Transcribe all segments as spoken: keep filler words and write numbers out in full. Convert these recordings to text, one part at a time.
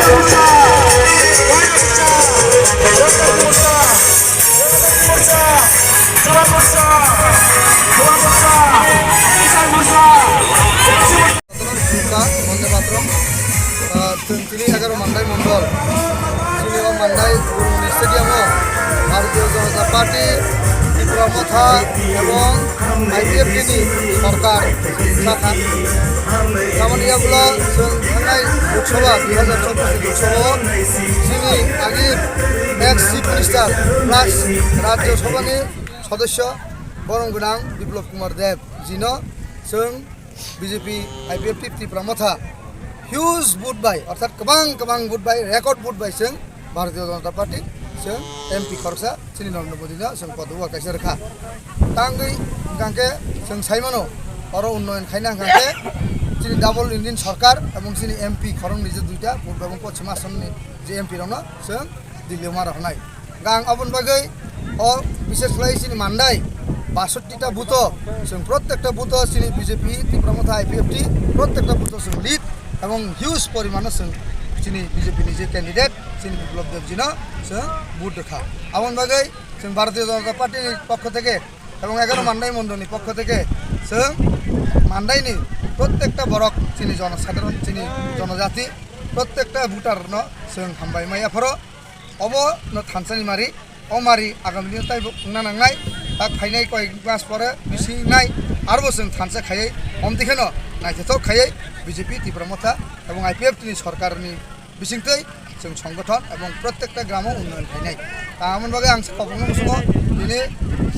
Bonde Mataram. Ah, chwng tini egaroh Mandai Mondol. Chini o Mandai Gurumoni Stadium o Bharatiya Janata Party, Tipra Motha ebong I P F T ni sorkar chakha. Tamoni yagulo chwng thangnai Lok Sabha dui hajar chobbish ni Lok Sabha o chini agi ex Chief Minister plus Rajya Sabha ni sodosyo borom gwnang Biplab Kumar Deb jino chwng B J P, I P F T, Tipra Motha huge vote bai, orthat kwbang kwbang vote bai, record vote bai chwng Bharatiya Janata Party chwng M P khoroksa chini Narendra Modi no chwng podobo kaisa rwkha. Tangwi hwnkhe chwng saimano oro unnoyon khaina hwnkhe chini double engine sorkar ebong chini M P khoroknwi je duita purbo ebong poschim asonni je M P rokno chwng Delhi o ma rohornai. Hwnkhe ang aboni bagwi o bishes khlai chini Mandai basotti ta booth o chwng prottekta booth o chini B J P, Tipra Motha, I P F T prottekta booth o chwng lead ebong huge porimano chwng chini B J P ni je candidate chini Biplab Debji no chwng vote rwkha. Aboni bagwi chwng Bharatiya Janata Party ni pokho theke ebong egaroh Mandai Mondol ni pokho theke chwng Mandai ni prottekta borok chini jonosadharon, chini jonojati, prottekta voter no chwng hambai maya phoro. Obo no thansa ni mari, o mari agami dino taibo wngna nangnai, tak phainai koi mas pore bisi wngnai, arbo chwng thansa khaiwi, omtwi kheno naithothok khaiwi B J P, Tipra Motha ebong I P F T ni sorkar ni bisingtwi chwng songgothon ebong prottekta gramo unnoyon khainai. Ta amoni bagwi ang sa kokno muchungo, tini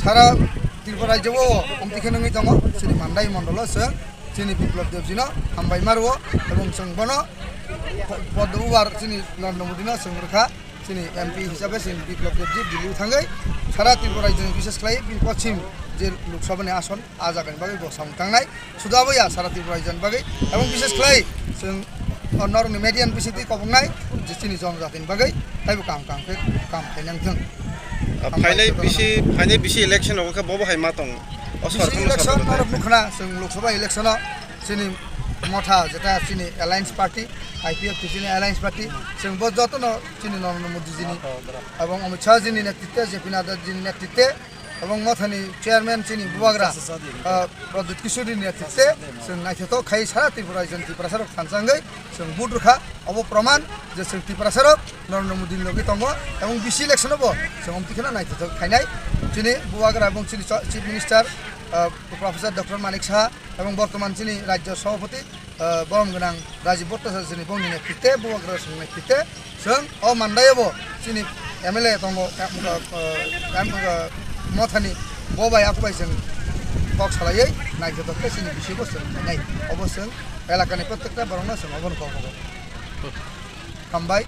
sara Tripura rajyo o omtwi kheno wngwi tongo, chini Mandai mondolo chwng chini Biplab Debji no hambai ma rwo ebong chwng bono podobo bar chini Narendra Modi no chwng rwkha. Chini M P hisabe chini Biplab Debji Delhi o thangwi sara Tripura rajyoni, bishes khlai bini poschim je Lok Sabha ni ason, a jagani bagwi bo samung tangnai. Suda aboya sara Tripura rajyoni bagwi ebong bishes khlai chwng o norokni media ni bisingtwi koboknai je chini jonojatini bagwi taibo kaham kaham khe kaham khainai wngthwng. Ah, phainai bisi, phainai bisi election rogo khe bobo hai ma tong. O bisi sorkar election sorkar norok nukhna chwng Lok Sabha election o chini Motha jeta chini alliance party, I P F T chini alliance party, chwng bo jotono chini Narendra Modi jini, ebong Amit Shah jini netrite, J P Nadda jini netrite, ebong Mothani chairman chini Bubagra, ah, Pradyut Kishore ni netrite, chwng naithothok khai sara Tripura rajyoni Tiprasa rok thansa wngwi chwng vote rwkha. Obo proman je chwng Tiprasa rok Narendra Modi ni logi tongo, ebong bisi election o bo chwng omtwi kheno naithothok khainai. Chini Bubagra ebong chini Chief Minister, ah, Professor Doctor Manik Saha, ebong bortoman chini Rajya Sabhapati, ah, borom gwnang Rajiv Bhattacharya ni bongni netrite, Bubagra songni netrite, chwng o Mandai o bo chini M L A tongo, em, ah, em, ah, Mothani bo bai, ako bai chwng kok salaiwi naithothok khe chini bisi bo chwng khainai. Obo chwng elakani prottekta borokno chwng obono kok hogo. Hambai,